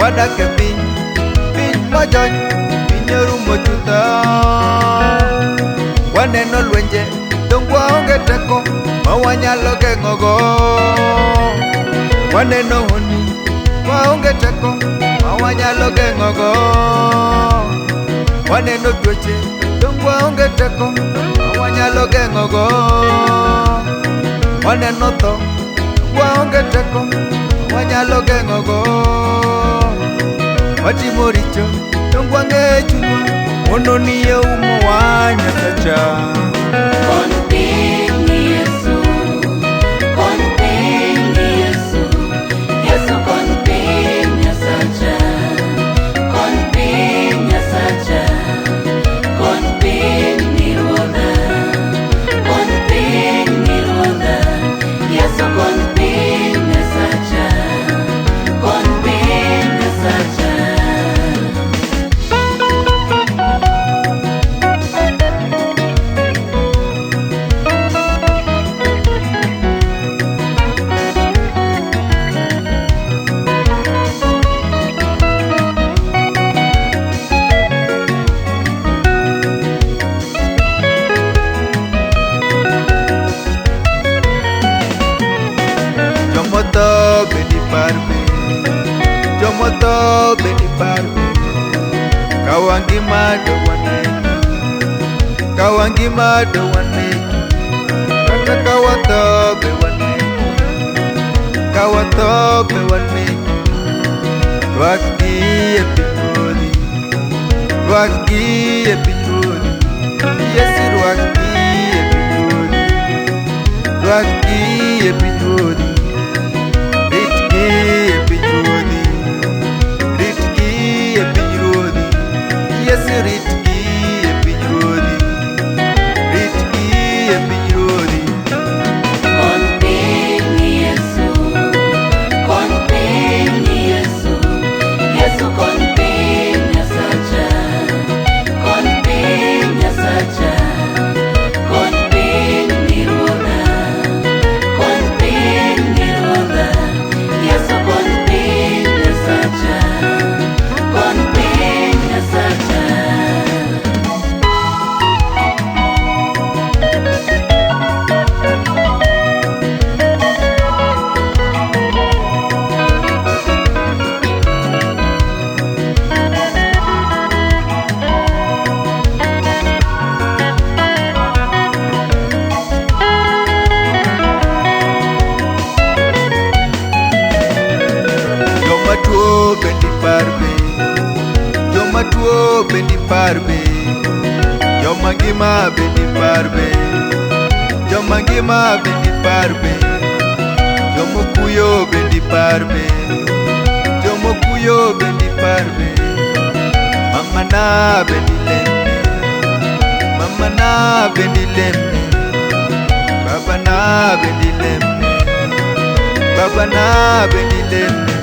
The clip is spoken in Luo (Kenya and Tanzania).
Wadak e piny, piny mojony, piny orumo chutho. Waneno lwenje, dong waonge teko ma wanyalo geng'ogo. Waneno honni, waonge teko ma wanyalo geng'ogo. Waneno tuoche, dong waonge teko ma wanyalo geng'ogo. Waneno tho, dong waonge teko ma wanyalo geng'ogo. Watimo richo, dong wang'e chunywa, ng'wono ni oumowa Nyasacha. Kony piny Yesu, kony piny Yesu, Yesu kony piny Nyasacha, kony piny Nyasacha, kony piny ni Ruodha, kony piny ni Ruodha, Yesu kony piny Nyasacha, kony piny Nyasacha. Jomotho bende ipar be, jomotho bende ipar be. Ka wangima to waneki, ka wangima to waneki. Kata ka watho be waneki, ka watho be waneki. Rwakgi e piny ruodhi, rwakgi e piny ruodhi. Yesu rwakgi e piny ruodhi, rwakgi e piny ruodhi. Ritgi e piny ruodhi, ritgi e piny ruodhi. Yesu ritgi e piny ruodhi, ritgi e piny ruodhi. Kony piny Yesu, kony piny Yesu, Yesu kony piny Nyasacha, kony piny Nyasacha, kony piny ni Ruodha, kony piny ni Ruodha, Yesu kony piny Nyasacha, kony piny Nyasacha. Joma tuo bende ipar be, joma tuo bende ipar be. Joma ngima bende ipar be, joma ngima bende ipar be. Jomokuyo bende ipar be, jomokuyo bende ipar be. Mama na bende ilemne, mama na bende ilemne. Baba na bende ilemne, baba na bende ilemne.